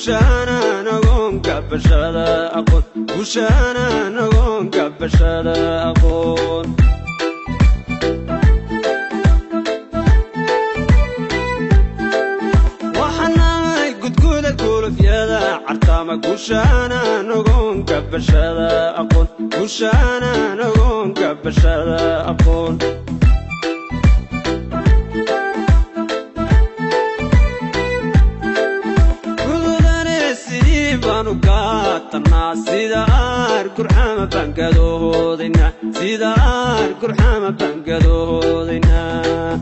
Guushaana nagoonka bashada aqoon, guushaana nagoonka bashada aqoon. Waxaanahay gudguda gulufyada cartama, guushaana nagoonka bashada aqoon, guushaana nagoonka bashada aqoon. Gududane sidii baanu gaatanaa, sida aar gurxama baan gadoodaynaa, sida aar gurxama baan gadoodaynaa.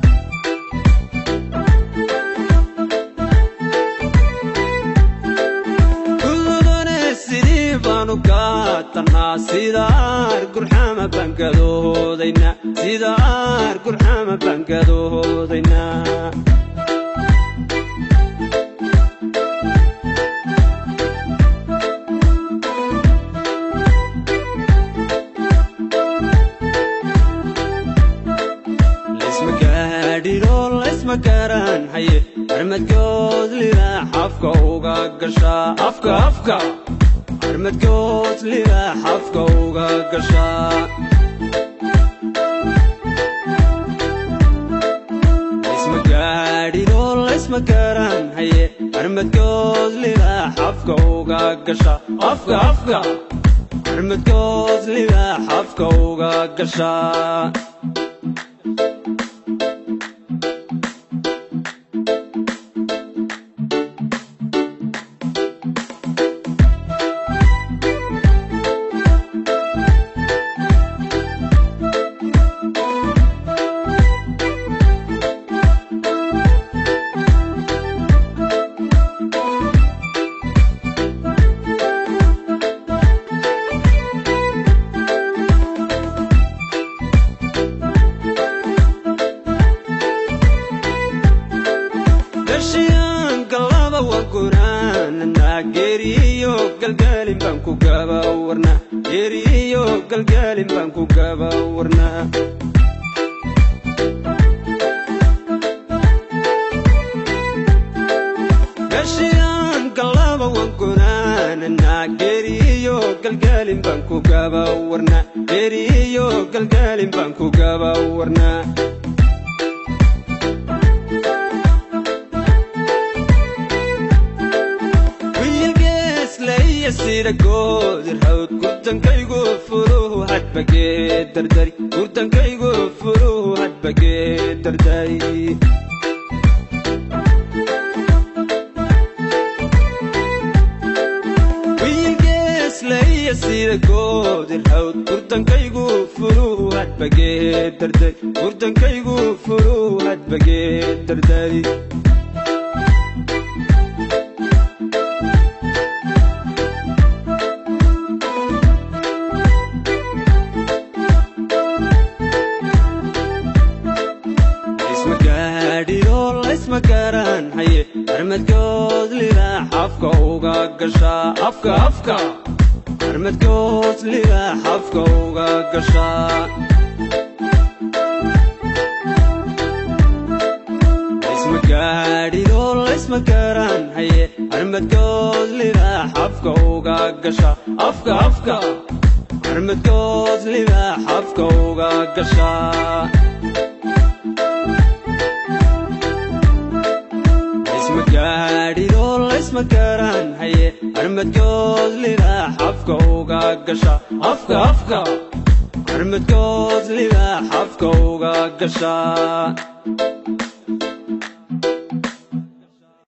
Gududane sidii baanu gaatanaa, sida aar gurxama baan gadoodaynaa, sida aar gurxama baan gadoodaynaa. Laysma gaadhiro, laysma garan haye, armadkood libaax afka uga gashaa, afka afka armadkood libaax afka uga gashaa. Laysma gaadhiro, laysma garan haye, armadkood libaax afka uga gashaa, afka afka armadkood libaax afka uga gashaa. Gashiyan galaba waa gunaanana, geeriyo galgaalin baan ku gabawarnaa, geeriyo galgaalin baan ku gabawarnaa. Gashiyan galaba waan gunaanana, geeriyo galgaalin baan ku gabawarnaa, geeriyo galgaalin baan ku gabawarnaa. Wiilgeeslaya sida goodir hawd, gurdankaygu furuhu hadbagee dardari, gurdankaygu furuhu hadbagee dardari. Wiilgeeslaya sida goodir hawd, gurdankaygu furuhu hadbagee dardari, gurdankaygu furuhu hadbagee dardari. Laysma gaadhiro, laysma garan haye, armadkood libaax afka uga gashaa, afka afka armadkood libaax afka uga gashaa. Laysma gaadhiro, laysma garan haye, armadkood libaax afka uga gashaa, afka afka armadkood libaax afka uga gashaa. Laysma gaadhiro, laysma garan haye, armadkood libaax afka uga gashaa, afka afka armadkood libaax afka uga gashaa.